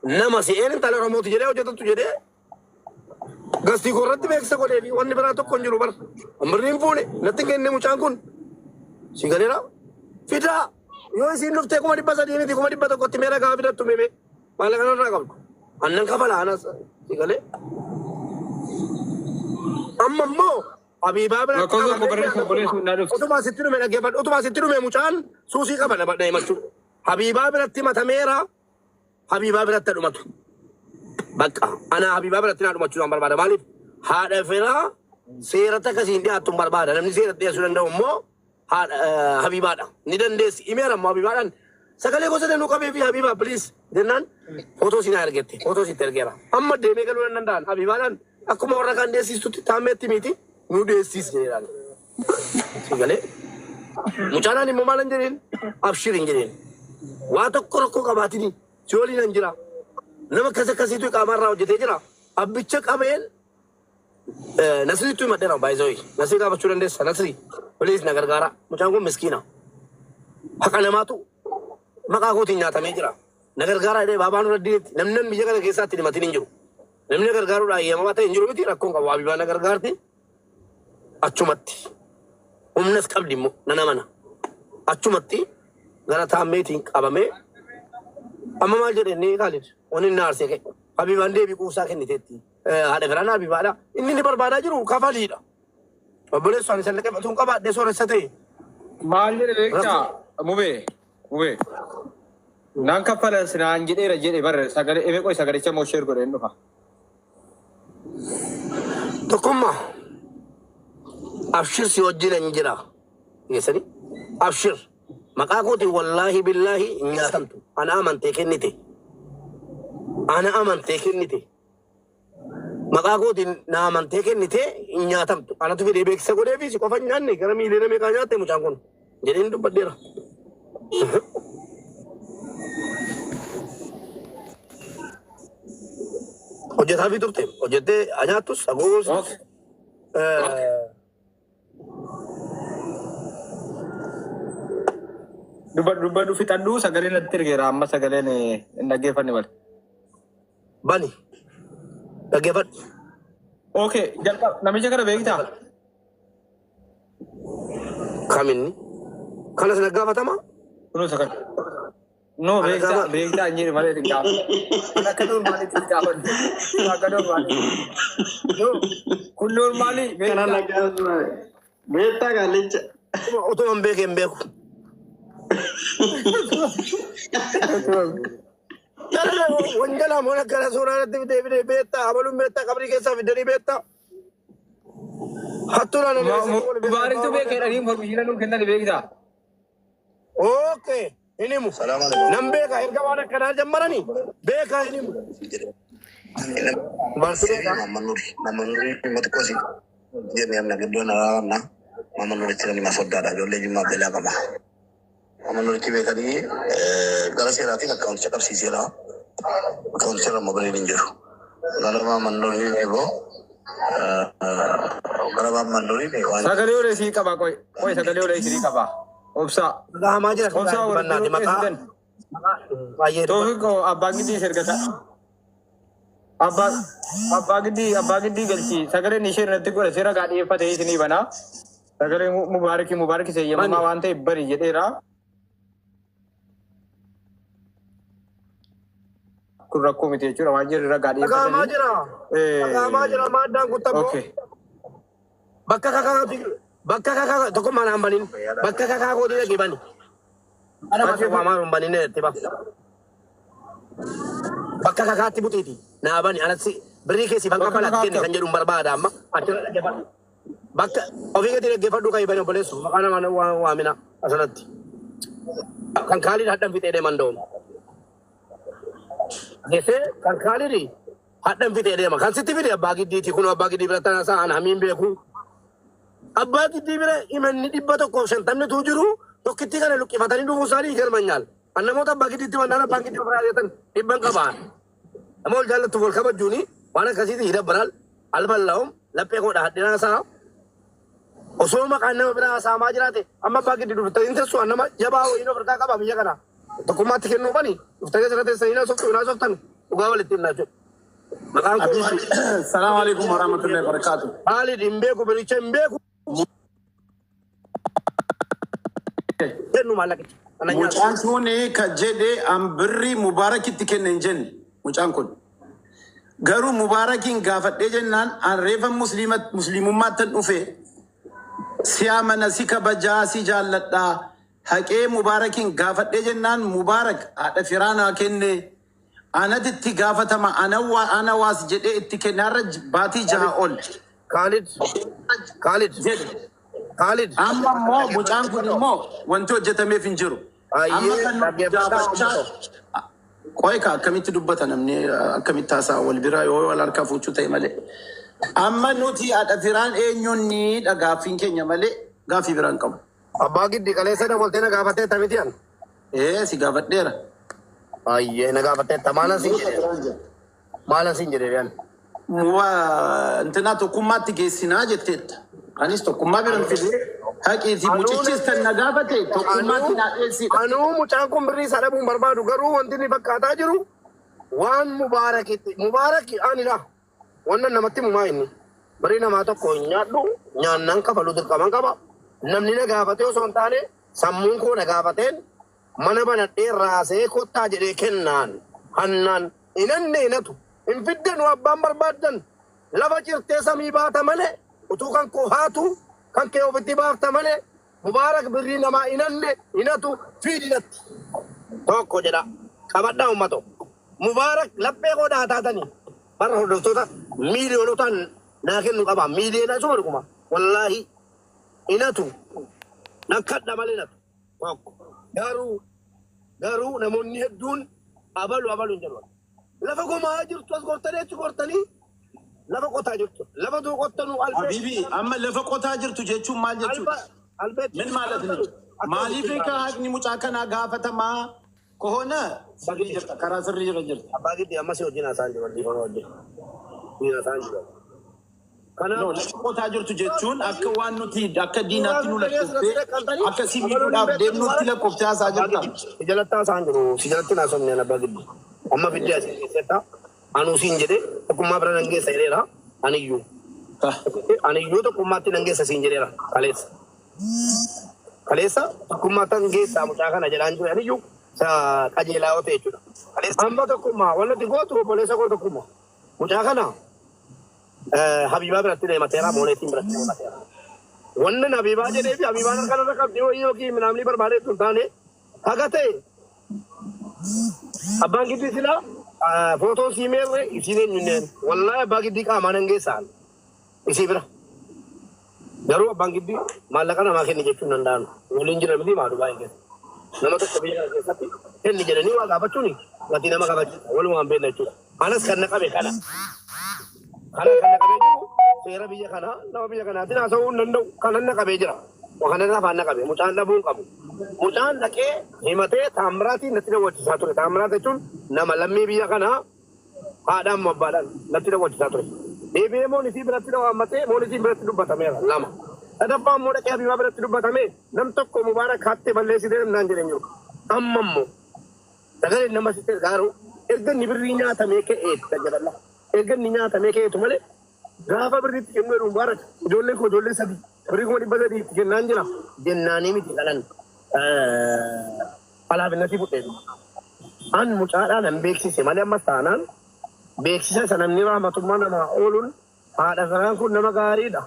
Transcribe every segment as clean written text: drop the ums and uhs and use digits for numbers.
Nama si'een intala Oromooti jedhee hojjetatu jedhee gastii koo irratti beeksisa godhee fi wanni biraa tokko hin jiru bara. Birrii hin fuune natti hin kenne mucaan kun. Si galeera. Fidaa yoo isiin dhuftee 300,000 miti 100,000tti mee ragaa fidattu mee maallaqa narraa qabdu. Annan kafala anas si galee. Amma immoo Habiibaa biratti Lakkoofsa koo qabamee barreessu obboleessu naa dhufti. Utuma asitti dhume dhaggeeffadhu. Utuma asitti dhume mucaan suusii qaba nama himachuu. Habiibaa biratti matameera. Habiibaa biratti dhumatu. Bakka ana Habiibaa biratti naa dhumachuu nan barbaada. Maaliif haadha firaa seeratti akkasiin dhiyaattu hin barbaada. Namni seeratti dhiyeessuu danda'u immoo haadha Habiibaadha. Ni dandeessi. Himeera immoo Habiibaadhaan sagalee gosa danuu qabee fi Habiibaa please jennaan footoo siin ergette. Footoo sitti ergeera. Amma deemee galuu nan danda'an. Habiibaadhaan akkuma warra kaan deessistutti taammeetti miti nu deessiis jedheeraan. Sagalee. Mucaanaan immoo maal hin jedheen? Abshir hin jedheen. Waa tokko rakkoo qabaatini si waliin hin jira. Nama akkas akkasiitu qaamarraa hojjetee jira. Abbicha qabeen Nasriitu himadheera by the way. Nasrii gaafachuu dandeessa. Nasrii please na gargaara. Mucaan kun miskiina. Haqa namaatu maqaa kootiin nyaatamee jira. Na gargaaraa jedhee baabaa nurra diinetti namni namni biyya kana keessaatti himatin hin jiru. Namni na gargaaruudhaan eeyyamamaa ta'e hin jiru miti rakkoon qabu. Abibaa na gargaarti achumatti. Humnas qabdi immoo nan amana. Achumatti gara taammeetiin qabamee amma maal jedhe inni Kaalid wanni inni aarsee ka'e. Habibaan deebii quubsaa kenniteetti. Haadha firaan Habibaadha. Inni inni barbaadaa jiru kafaliidha. Obboleessu ani sallaqee batuun qabaadhee sooressa ta'e. Maal jedhe beektaa? Mubee. Mubee. Naan kaffala naan jedheera jedhe bara sagalee emee qoy sagalicha immoo share godheen dhufa. Tokkummaa abshir si wajjin hin jira. Geessanii abshir maqaa kootiin wallaahi billaahi hin nyaatamtu. Ana amantee kennite. Ana amantee kennite. Maqaa kootiin na amantee kennite hin nyaatamtu. Anatu fidee beeksisa godhee fi si qofa hin nyaanne gara miiliyoona meeqaa nyaatte mucaan kun jedheen dubbadheera. Hojjetaa fi turte hojjettee nyaattus haguugus. Dubbadhu dubbadhu fixadhu sagalee natti ergeera amma sagaleen hin dhaggeeffanne malee. Bani dhaggeeffadhu. Okay, jalqaba namicha kana beektaa? Kaminni kanas na gaafatama. Kunoo isa kana. No, Ana beektaa gaafa- beektaa hin jedhe malee hin gaafadhu. Kun akka normaalitti hin gaafadhu. Kun akka normaalitti. No, kun normaalii Kana beektaa. nagaa beektaa gaallicha. Utuma hin beekee hin beeku. Wanjalaa moona gara suuraa irratti fidee fidee beektaa abaluun beektaa qabrii keessaa fidanii beektaa. Hattuudhaan Mubaariktu beekeedhanii information nuu kennani beektaa. Okay, hin himu. Salaam alaikum. Nan beeka erga waan akkanaa jammaranii beekaa hin himu. Maaltu beekaa? Mamman Nuri. Mamman Nuri dhimma xiqqoo si jennee amna gidduun araarna. Mamman Nuritti namni masoddaadha. Ijoollee Jimmaa Abdelaa qaba. Mamman Nuritti beekanii gara seeraatiin akkaawunticha qabsiiseera. Akkaawunticha irra immoo galiin hin jiru. Gara Mamman Nurii eegoo gara Mamman Nurii waan Sagalee olee sii qaba qoy qoy sagalee olee sii qaba. Obsaa. Dhagahamaa jira Obsaa warri bannaati maqaa qopheessitan. baay'ee dubbadhu. Toofiq abbaa giddii ergata. Abbaa abbaa giddii abbaa giddii galchi sagaleen ishee irratti godhe seera gaa dhiyeeffate isinii banaa. Sagalee mubaarikii mubaarikii seeyyamamaa waan ta'eef bari jedheera. Kun rakkoo miti jechuudha waan jirri ragaa Dhagahamaa dhiyeeffatanii. jira. Dhagahamaa jira maaddaan kuttaboo. Okay. Bakka kakaa bakka kakaa tokko mana hin banin. Bakka kakaa kootii dhaqee bani. Ana bakka waamaa hin banin itti ba. Bakka kakaatti butiiti. Naa bani anatti birrii keessi ban Bakka kaffalaatti kakaa kenne kan akkam? jedhu hin barbaada amma. Achirra dhaggeeffadhu. Bakka ofii gadi dhaggeeffadhu kan bani obboleessu. Maqaa namaa waamina asirratti. Kan kaaliin hadhan fixee deeman da'u. Geessee kan kaaliin hadhan fixee deema. Kan sitti fide abbaa giddiiti. Kun abbaa giddii bira tana sa'aan hamiin beeku. Abbaa giddii bira himanni 150 tu jiru tokkittii kana luqqifatanii dhufuu isaanii galmanyaal. Kan namoota abbaa giddiitti mannaan abbaan giddii biraa jettan dhibban qabaan. Nama wal jaallattuuf wal kabajuuni waan akkasiiti hidabbaraal alballaa'um laphee koodha hadhinaa isaa osoo maqaan nama biraa saamaa jiraate amma abbaa giddii dhuftanii teessu nama jabaa wayiin of harkaa qaba biyya kana. Tokkummaatti kennuu bani dhuftanii asirra teessanii naasoftu naasoftan. Dhugaa walitti himnaa jechuudha. Maqaan koo Habibi, salaamu alaikum warahmatullahi wabarakatuh. Khalid hin beeku, biricha hin beeku. Kennu maallaqicha. Kana nyaatu. Mucaan kun ka jedhe an birrii Mubaarakitti kenne hin jenne mucaan kun. Garuu Mubaarakiin gaafadhee jennaan an reefa musliimummaattan dhufe, si amana, si kabajaa, si jaalladhaa, haqee Mubaarakiin gaafadhee jennaan Mubaarak haadha firaa naa kenne, anati itti gaafatama, ana waa ana waas jedhee itti kenne har'a baatii 6 ol Khalid. Khalid. jedhe. Khalid. Amma immoo mucaan kun immoo wanti hojjetameef hin jiru. Amma Ayyee kan nuti dhaggeeffadhaa gaafachaa uummata. Qoy ka akkamitti dubbata namni, akkamitti haasa'a wal biraa yoo wal harkaa fuuchuu ta'e malee. Amma nuti haadha firaan eenyuun ni dha gaaffiin keenya malee gaaffii biraan qabu. Abbaa giddi qaleessa dabaltee na gaafattee tamiti an. Ee, si gaafadheera. Ayyee, na gaafattee maalan siin jedhe? Maalan siin jedhe an? Waa intinaa tokkummaatti geessinaa jetteetta. Anis tokkummaa biran fidee haqiiti mucichis kan na gaafate tokkummaatti naa dhiyeessidha. Anuu mucaan kun birrii isaa dhabuun barbaadu, garuu wanti inni fakkaataa jiru waan Mubaarakitti. Mubaaraki anidha. Wannan namatti mumaa inni. Birrii namaa tokko hin nyaadhu, nyaannaan kafaluu dirqaman qaba. Namni na gaafatee osoo hin taane sammuun koo na gaafateen mana banadhee raasee kottaa jedhee kennaan hannaan hinanne hinatu. Hin fiddanu abbaan barbaaddan, lafa cirtee samii baata malee, utuu kan koo haatu kan kee ofitti baafta malee Mubaarak birrii namaa hinanne hinatu fiidinatti. Tokko jedha. Qabadhaa uummatoo. Mubaarak laphee koo dhaataatanii bara hordoftoota miiliyoonotaan naa kennu qaba. Miiliyoona isuma dhuguma. Wallaahi hinatu. Nakkadha malee hinatu. Tokko. Garuu namoonni hedduun abalu abalu hin jedhu. Lafa gomaa jirtu as gortanii achi gortanii lafa qotaa jirtu. Lafa tuu qottanuu albee. Habibi, amma lafa qotaa jirtu jechuun maal jechuudha? Alba albeetti. ምን ማለት ነው? Maaliif ka haqni mucaa kanaa gaafatamaa ከሆነ sirrii jirta, karaa sirrii irra jirta. Abbaa giddi ammas wajjin haasa'an jiru, dhiifama wajjin. Wajjin haasa'an jiru. No, Kanaaf lafa qotaa jirtu jechuun akka waan nuti akka diinaatti nu lakkoftee akka si miidhuudhaaf deemnutti lakkoftee haasaa jirta. Si jalatti haasa'an jiru. Si jalatti haasofne abbaa giddi. Amma fiddee asii keessetta. Anuu siin jedhe tokkummaa bira nan geessa jedheera. Aniyyuu. Aniyyuu tokkummaatti nan geessa siin jedheera kaleessa. Kaleessa tokkummaatti nan geessa mucaa kana jedhaan jiru aniyyuu qajeelaa yoo ta'e jechuudha. Amma tokkummaa wanti gootu, obboleessa koo tokkummaa. Mucaa kana Habiibaa biratti deemateera, Mooneetiin biratti deemateera. Wannan Habiibaa jedhee fi Habiibaan harka irra qabdi wayii yookiin minaamni barbaadee tun taane haga ta'e abbaan giddii silaa footoon sii meerre isiin eenyunneen wallaahi abbaa giddii qaamaan hin geessaan isii bira. Garuu abbaan giddii maallaqa namaa kenni jechuun danda'an waliin jira miti maa Dubaay keessa. Nama tokko biyya kana keessatti kenni jedhanii waa gaafachuun gatii nama kabachiisa walumaan beekna jechuudha. Anas kan na qabe kana. Kana kan na qabee jiru seera biyya kanaa nama biyya kanaatiin haasa'uu hin danda'u. Kanan na qabee jira. Kana irraa afaan na qabe. Mucaan dhabuu hin qabu. Mucaan dhaqee himatee Taamiraatiin natti dawwachiisaa ture. Taamiraat jechuun nama lammii biyya kanaa haadhaan moo abbaadhaan natti dawwachiisaa ture. Deebi'ee moonisii biratti dhawaammatee moonisiin biratti dubbatameera lama. Sadaffaa immoo dhaqee Habiibaa biratti dubbatamee nam tokko Mubaarak hattee balleessitee naan jedheen jiru. Amma immoo sagaleen nama sitti gargaaru erga inni birrii nyaatamee ka'ee jedhalla. Erga inni nyaatamee ka'eetu malee gaafa birriitti kennu jedhu Mubaarak ijoolleen koo ijoollee sadii birrii 300,000 itti kennaan jira jennaanii miti kanan alaafinnatii fudhee. An mucaadhaan nan beeksise malee ammas taanaan beeksisa isa namni rahmatummaa namaa ooluun haadha sanaan kun nama gaariidha.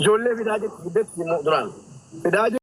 Ijoollee fidaa jirti, fiddetti immoo duraan. Fidaa